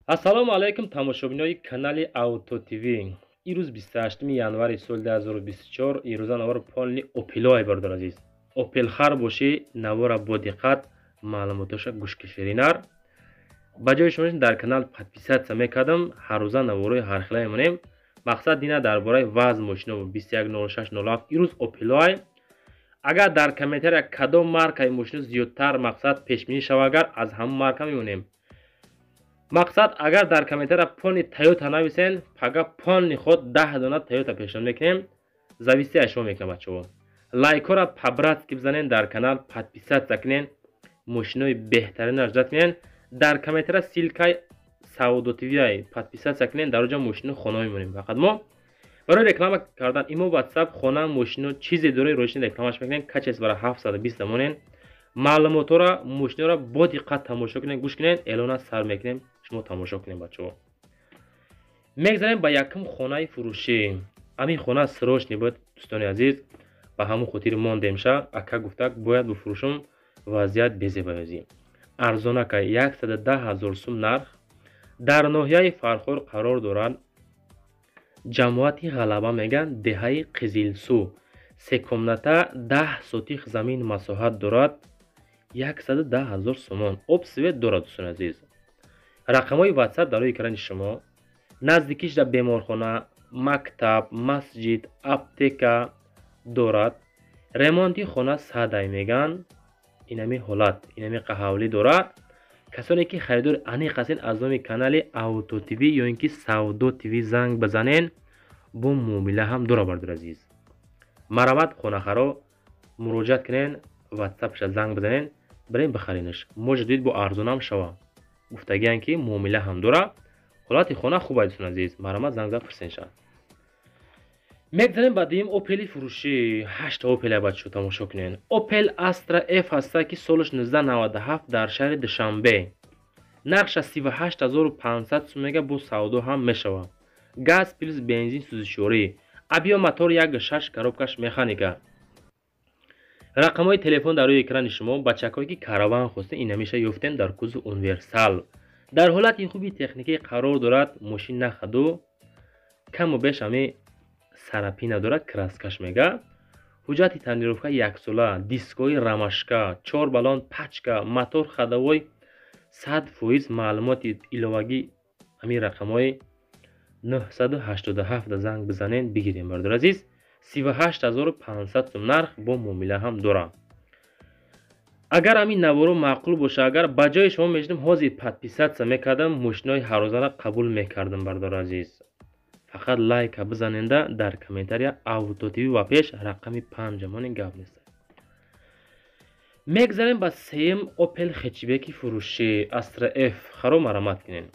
Ассалому алайкум, тамошобинои канали Авто ТВ. Ирӯз 28 январи соли 2024. Ирӯза навори полный Опелоай. Бародар азиз, Опелхар бошӣ, навора бо диққат маълумотоша гӯш кишеринар. Ба ҷои шумо дар канал подписаться мекардам. Ҳаррӯза наворои ҳархела мемонем. Мақсад дина дар бораи вазн мошино 210607. Ирӯз Опелоай. Агар дар комментария кадом маркаи мошино зиёдтар, мақсад, пешбинӣ шава, агар аз ҳамон марка мемонем. Мақсад, агар дар комментария полный Тойота нависен, пага полный худ 10 дона Тойота пешниҳод мекунем. Зависит аз шумо мекунам, бачаҳо. Лайкҳоро по-братски бизанен, дар канал подписаться кунен, мошинои беҳтаринро ждать кунен. Дар комментария ссылкаи Савдо ТВ подписаться кунен, дар оҷа мошино хона мемонем. Фақат мо барои реклама кардан имо, Ватсап, хона, мошино, чизе дорои, рӯшни рекламаш мекунем. Качествора 720 монен. Маълумотҳоро, мошиноро бо диққат тамошо кунед, гӯш кунед. Эълона сар мекунем, шумо тамошо кунед, бачаҳо. Мегзарем ба якум хонаи фурӯшӣ. Ҳамин хона срочный буд, дӯстони азиз, ба ҳамон хотир мондемша. Ака гуфтак, бояд бифурӯшум, вазъият безебаёзӣ. Арзонака, 110 000 сум нарх. Дар ноҳияи Фархор қарор дорад, ҷамоати Ғалаба мегӯянд, деҳаи Қизилсу. Се комната, 10 сотих замин масоҳат дорад. 110 000 сомон. Об, свет дорад, дӯстони азиз. Рақамҳои Ватсап дар рӯи экрани шумо. Наздикиш дар беморхона, мактаб, масҷид, аптека дорад. Ремонти хона садай мегӯянд. Инами ҳолат, инами ҳавлӣ дорад. Касоне ки харидори аниқ ҳастен, аз номи канали Авто ТВ ё ин ки Савдо ТВ занг бизанен. Бо муомила ҳам дора, бардор азиз. Марамат, хонахаро муроҷиат кунен, Ватсапша занг бизанен, бирен бихаренаш. Может быть, бо арзонам шава. Гуфтагиян ки муомила ҳам дора. Ҳолати хона хуб ай, дӯстон азиз. Марамат, занг зад, пурсен. Мегзарем ба дуюм Опели фурӯшӣ. Ҳашта Опел, бачаҳо, тамошо кунед. Опел Астра Ф ҳаста, ки солаш 1997, дар шаҳри Душанбе. Нархша 38 500 сум мега, бо савдо ҳам мешавад. Газ плюс бензин сӯзишворӣ, объём мотор 1,6, коробкаш механика. Рақамҳои телефон дар рӯи экрани шумо. Бачакҳое ки караван хостем, ин ҳамеша ёфтем. Дар кузов универсал, дар ҳолати хуби техникӣ қарор дорад. Мошин нахаду каму беш ҳами царапина дорад, краскаш мега. Ҳуҷҷати тонировка яксола, дискҳои ромашка, чор баллон пачка, мотор ходовой 100%. Маълумоти иловагӣ ҳамин рақамҳои 987 занг бизанед, бигирем, бардор азиз. 38 500 сум нарх, бо муомила ҳам дорам. Агар ҳамин наворо маъқул боша, агар ба ҷои шумо мешудам, ҳозир подписаться мекардам, мошинои ҳаррӯзаро қабул мекардам. Бардор азиз, фақат лайка бизаненда, дар комментария Авто ТВ ва пеш рақами панҷамони гап нест. Мегзарем ба сеюм Опел хетчбеки фурӯшӣ. Астра Ф харо марамат кунем.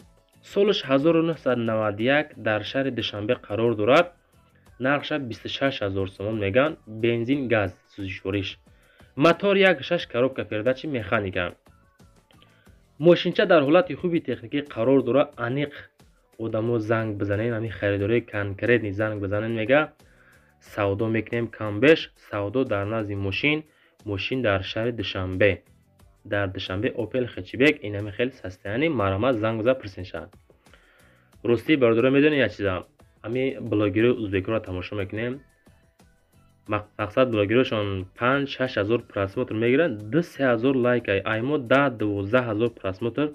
Солаш 1991, дар шаҳри Душанбе қарор дорад. Нархша 26 000 сомон мегӯянд. Бензин, газ сӯзишвориш, мотор 1,6, коробка передачи механика. Мошинча дар ҳолати хуби техникӣ қарор дорад. Аниқ одамо занг бизанен, ҳамин харидории конкретный занг бизанен, мега, савдо мекунем камбеш. Савдо дар назди мошин. Мошин дар шаҳри Душанбе, дар Душанбе, Опел хетчбек, инами хел состояние. Марамат, занг биза, пурсен шавад. Ростӣ, бародаро, медонед як чиза? Ҳамин блогерои узбекиро тамошо мекунем. Мақсад, блогерошон 5-6 ҳазор просмотр мегиранд, 2-3 ҳазор лайка. Аймо 10-12 ҳазор просмотр,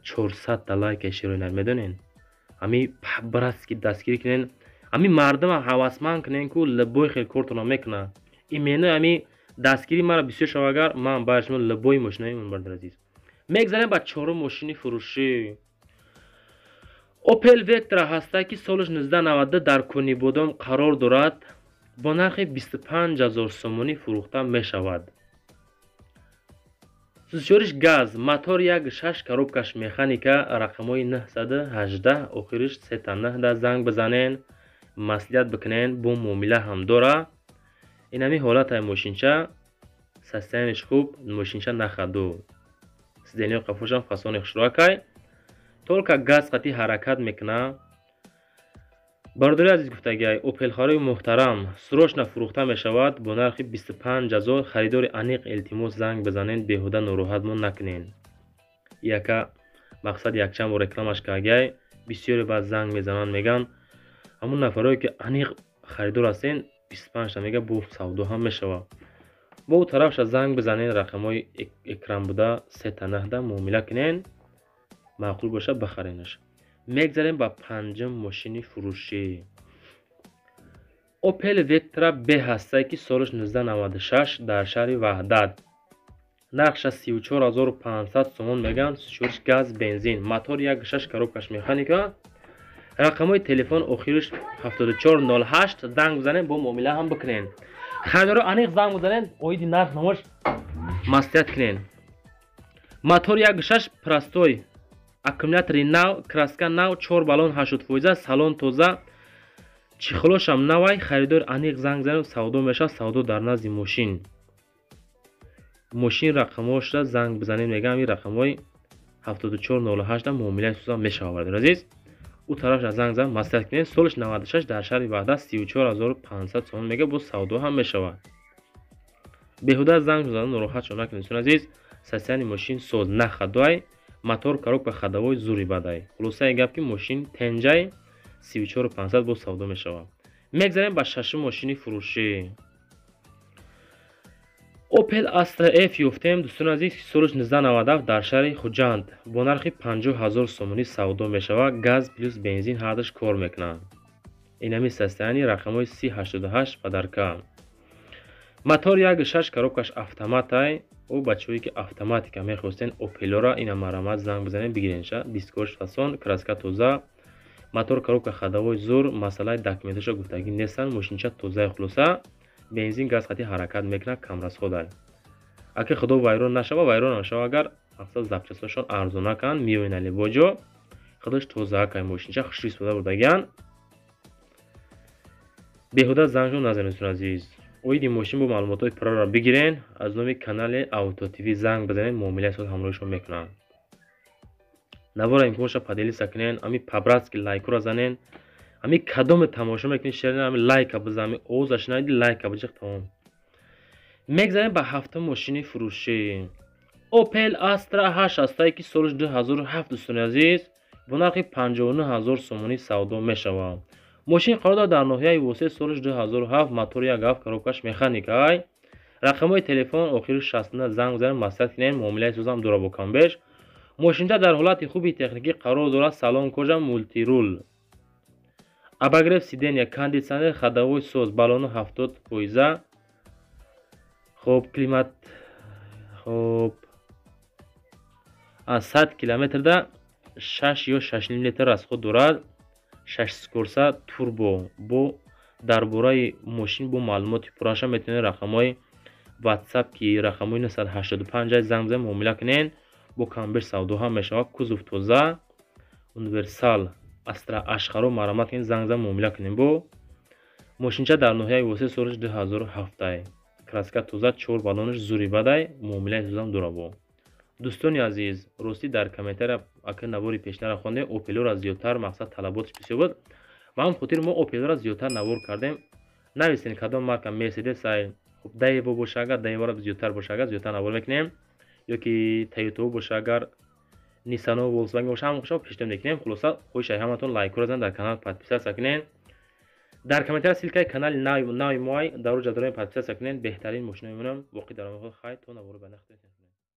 400-та лайка. Широинар, медонен, ҳами братски дастгирӣ кунен, ҳами мардума ҳавасманд кунен, ку любой хел кортона мекунад. Именно ҳами дастгирӣ мара бисёр шава, агар ман бар шумо любой мошинаи, бародар азиз. Мегзарем ба чорум мошини фурӯшӣ. Опел Вектра ҳаста, ки солаш 1992, дар Конибодом қарор дорад. Бо нархи 25 000 сомонӣ фурӯхта мешавад. Сӯзишвориш газ, мотор 1,6, коробкаш механика. Рақамҳои 918, охириш сета нӯҳда занг бизанен, маслиҳат бикунен, бо муомила ҳам дора. Инами ҳолатаи мошинча, состояниеш хуб. Мошинча нахаду сиденьяи қафошам фасони хушрӯакай, только газ қатӣ ҳаракат мекунад. Бародари азиз, гуфтагиай, опелхарои муҳтарам, срочно фурӯхта мешавад бо нархи 25 000. Харидори аниқ, илтимос, занг бизанед, беҳуда нороҳатмон накунед. Яка Мақсад якчанд бор рекламаш кардагиай. Бисёре баъд занг мезананд, мегӯянд ҳамун нафарое ки аниқ харидор ҳастен, 25 та мега бо савдо ҳам мешавад. Бо ӯ тарафша занг бизанен, рақамҳои экран буда, сета наҳда муомила кунен, маъқул боша, бихаренаш. Мегзарем ба панҷум мошини фурӯшӣ. Opel Vectra B ҳастае, ки солаш 1996, дар шаҳри Ваҳдат. Нархша 34 500 сомон мегӯянд. Сӯзишвориш газ, бензин, мотор 1,6, коробкаш механика. Рақамҳои телефон охириш 7408, занг бизанед, бо муомила ҳам бикунед. Харидоро аниқ занг бизанед, оиди нарх намош маслиҳат кунед. Мотор 1,6 простой, аккумулятори нав, краска нав, чор баллон 80%, салон тоза, чехолошам навай. Харидор аниқ занг занед, савдо мешавад, савдо дар назди мошин. Мошин рақамҳошда занг бизанед, мегӯям ин рақамҳои 7408 муомилаи сӯза мешавад. Бародари азиз, ӯ тарафша занг зан, маслиҳат кунед. Солаш 96, дар шаҳри Ваҳдат, 34 500 сомон мега, боз савдо ҳам мешавад. Беҳуда занг зада нороҳат шо накунед, дӯстони азиз. Состояние мошин соз, на ходовой, мотор, коробка ходовой зури бадай. Хулосаи гап, ки мошин тенҷай, 34 500, боз савдо мешавад. Мегзарем ба шашум мошини фурӯшӣ. Opel Astra F ёфтем, дӯстони азиз, солаш 1997, дар шаҳри Хуҷанд, бо нархи 50 000 сомонӣ савдо мешавад. Газ плюс бензин ҳардаш кор мекунанд. Инами состояние, рақамҳои 3088, подарка. Мотор 1,6, коробкаш автоматай. О бачаҳое ки автоматика мехостен Опелора, ина марамат, занг бизанед, бигиренша. Дискош фасон, краска тоза, мотор, коробка ходовой зур, масъалаи документаша гуфтагӣ нестанд, мошинча тозаи. Хулоса, бензин, газ хати ҳаракат мекунад, камрасходай. Аки худо вайрон нашава, вайрон нашава, агар мақсад запчастошон арзона канд, меоинали боҷо худаш тоза кай, мошинча хушрӯ истифода бурдагиян. Беҳуда зангшон назанед, дӯстони азиз. Оиди мошин бо маълумотҳои пурраро бигирен, аз номи канали Авто ТВ занг бизанед, муомилаи соз ҳамроҳишон мекунанд. Навора имконша поделиться кунен, ами по-братски лайкура занен. Ами кадоме тамошо мекунед, шер, ами лайка бизан, ами овоза шунавиди, лайка биҷиқ, тамом. Мегзарем ба ҳафтум мошини фурӯшӣ. Opel Astra H ҳастае, ки солаш 2007, дӯстони азиз, бо нархи 59 000 сомонӣ савдо мешавад. Мошин қарор дорад дар ноҳияи Восеъ, солаш 2007, мотори 1,7, коробкаш механикай. Рақамҳои телефон охири 69, занг бизанед, маслиҳат кунед, муомилаи созам дора бо камбеш. Мошинча дар ҳолати хуби техникӣ қарор дорад, салон кожа, мультируль, обогрев сиденья, кондитсионер, ходовой соз, баллону 70%. Хоб, климат. Хоб, аз 100 километрда 6 ё 6,5 литр расход дорад. Шаш скорса, турбо. Бо дар бораи мошин бо маълумоти пурраша метавонед рақамҳои WhatsApp, ки рақамҳои 985, занг бизанед, муомила кунед, бо камбеш савдо ҳам мешавад. Кузов тоза, универсал Астра ашхаро марамат кунед, занг зан, муомила кунем. Бо мошинча дар ноҳияи Восеъ, солаш 2007, краска тоза, чор баллонаш зури бадай, муомилаи созам дора. Бо дӯстони азиз, ростӣ, дар комментария ака навори пешнара хондем, Опелора зиёдтар, мақсад талаботш бисёр буд. Ба ҳам хотир мо Опелора зиёдтар навор кардем. Нависен кадом марка, Мерседес ай, хуб, Даево боша, агар Даевора зиёдтар боша, агар зиёдтар навор мекунем, ё ки Тойотао боша, агар Ниссано, Волксваген боша, ҳамаша пешниҳод мекунем. Хулоса, хоҳишай ҳаматон лайкура зан, дар канал подписаться кунен. Дар комментария ссылкаи канали нави моай, дар оҷа дорем, подписаться кунен. Беҳтарин мошино мемонам. Боқӣ дар омад, хайр, то навори ба нахт.